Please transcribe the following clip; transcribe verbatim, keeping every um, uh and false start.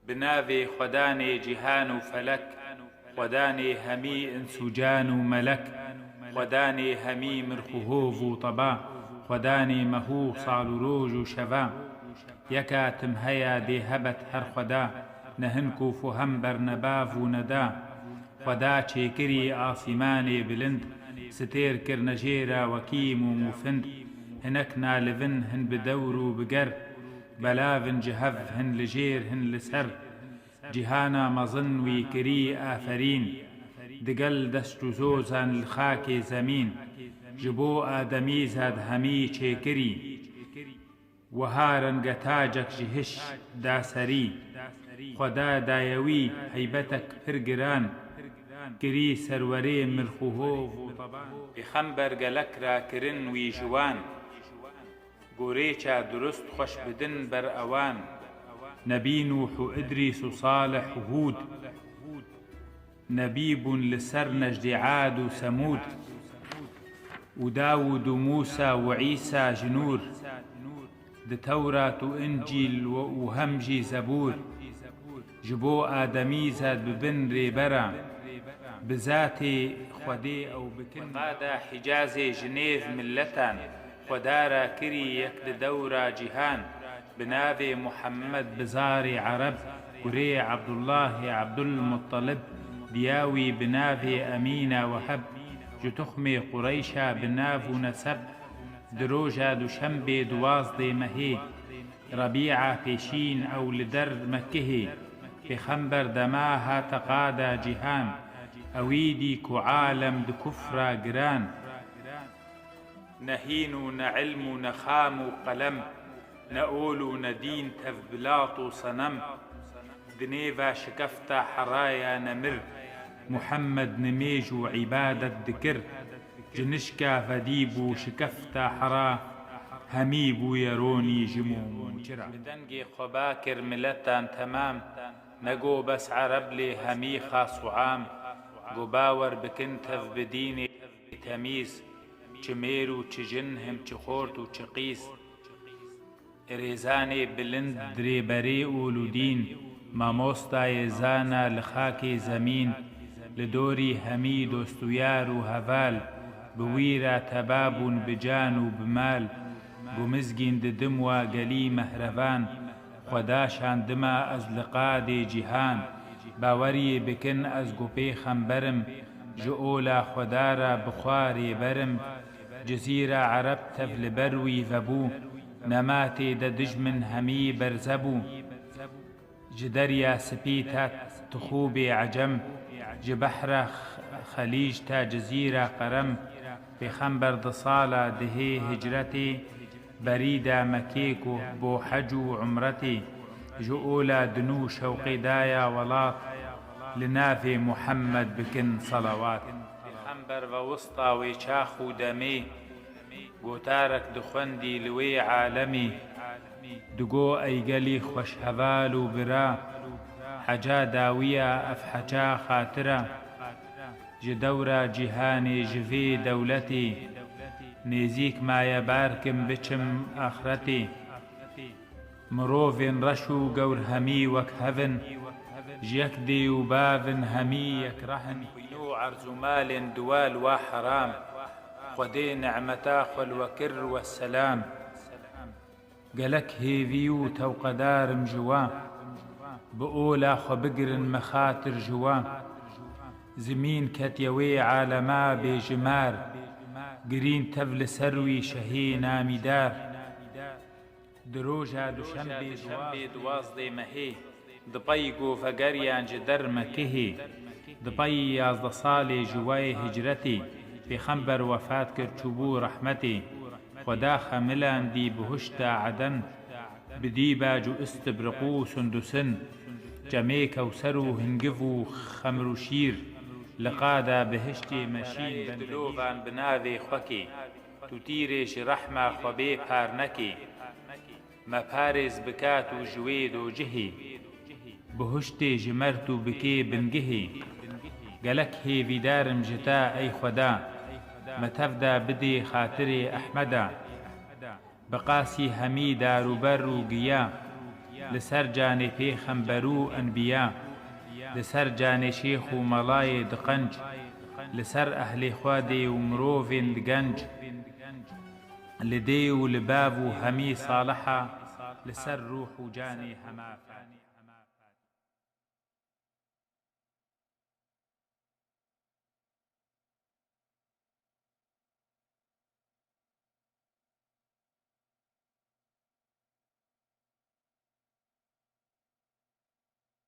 Bi navê Xwedanê cîhan û felek, Xwedanê hemî ins û can û melek, Xwedanê hemî mirx û hov û teba, Xwedanê meh û sal û roj û şeva. Yeka tim heya dê hebet her Xweda, ne hin kûf û hem ber ne bav û ne da. Xweda çêkirî asîmanê bilind, stêr kirine jê re wekî mûm û find. Hinek nalivin hin bi dewr û bi ger, belavin ji hev hin li jêr hin li ser. Cîhana mezin wî kirî aferîn, digel dest û zozan li xakê zemîn. Ji bo ademî zad hemî çêkirî. Wiha renge tacek ji hiş da serî. Xweda daye wî heybetek pir giran, kirî serwerê mirx û hov û teban. Pêxember gelek ra kirin wî ji wan, gorêça durust xweş bidin ber ewan. Nebî Nûh û Idrîs û Salih û Hûd, Nebî bûn li ser nejdê Ad û Semûd, û Dawûd û Mûsa û Îsa ji nûr, di Tewrat û Încîl û hem jî Zebûr, ji bo ademî zad bibin rêbera, bi zatê Xwedê ew bikin. Qada Hicazê ji nêv miletan, Xweda ra kirî yek di dewra cîhan, bi navê Muhammed, bi zarê Ereb, kurê Ebdullahê Ebdulmuttalib, diya wî bi navê Emîna Weheb, ji tuxmê Qureyşa bi nav û neseb. Di roja duşembê duwazdê mehê, Rebîa pêşîn ew li der Mekkehê, Pêxember dema hate qada cîhan, ewî dî ku alem di kufra giran. Ne hîn û ne ilm û ne xam û qelem, ne ol û ne dîn tev bi lat û senem. Di nêva şikefta heraya nemir, Muhammed nimêj û îbadet dikir. Ji nişka vedî bû şikefta hera, hemî bûye ronî ji mûm û çira. Bi dengê xwe ba kir miletan temam, nego bes Ereb lê hemî xas û am. Go bawer bikin tev bi dînê temîz, çi mêr û çi jin, him çi xort û çi qîz. Rêzanê bilind di rêberê ol û dîn, mamostayê zana li xakê zemîn, li dorî hemî dost û yar û heval, bi wî re teba bûn bi can û bi mal, go mizgîn didim wa gelî mehrevan, Xweda şandima ez li qadê cîhan, baweriyê bikin ez go pêxember im, ji ola Xweda re bi xwe rêber im. Cizîra Ereb tev li ber wî vebû, nema tê de dijmin hemî berze bû. Ji Derya Spî ta Tixûbê Ecem, ji behra Xelîc ta Cizîra Qerem, Pêxember di sala dihê hicretê, berî da Mekê ku bo hec û umretê, ji ola din û şewqê daya welat, li navê Muhammed bikin selawat. Pêxember ve wista wê çax û demê, gotarek dixwendî li wê alemê, digo: Ey gelî xweşheval û bira, heca dawiya ev heca xatira. Ji dewra cîhanê, ji vê dewletê, nêzîk maye barkim biçim axretê. Mirovên reş û gewr hemî wek hev in, ji yek dê û bav in, hemî yek reh in. Xwîn û erz û malên duwa li wa heram, Xwedê nimeta xwe li we kir, wesselam. Gelek hêvî û tewqedar im ji we, bi ola xwe bigirin me xatir ji we. Zimîn ketiye wê alema bêjimar, girîn tev li ser wî şehê namîdar. Di roja duşembê duwazdê mehê, di pey govegeriyan ji der Mekihê, di pey yazdeh salê ji wayê hicretê, Pêxember wefat kir, çûbû rehmetê. Xweda xemilandî bihuşta Eden, bi dîbac û istibriq û sundusin, çemê kewser û hingiv û xemr û şîr, li qada bihiştê meşîn dilovan bi navê xwekê. Tu tîrê ji rehma xwe bê par nekê. Me parêz bikat û ji wê docihê, bihuştê ji mert û bikê bingihê. Gelek hêvîdar im ji te ey Xweda, me tev de bidê xatirê Ehmeda. Bi qasî hemî dar û ber û giya, li ser canê pêxember û enbiya, li ser canê şêx û melayê diqenc, li ser ehlê Xwedê û mirovên digenc, li dê û li bav û hemî saliha, li ser rûh û canê hema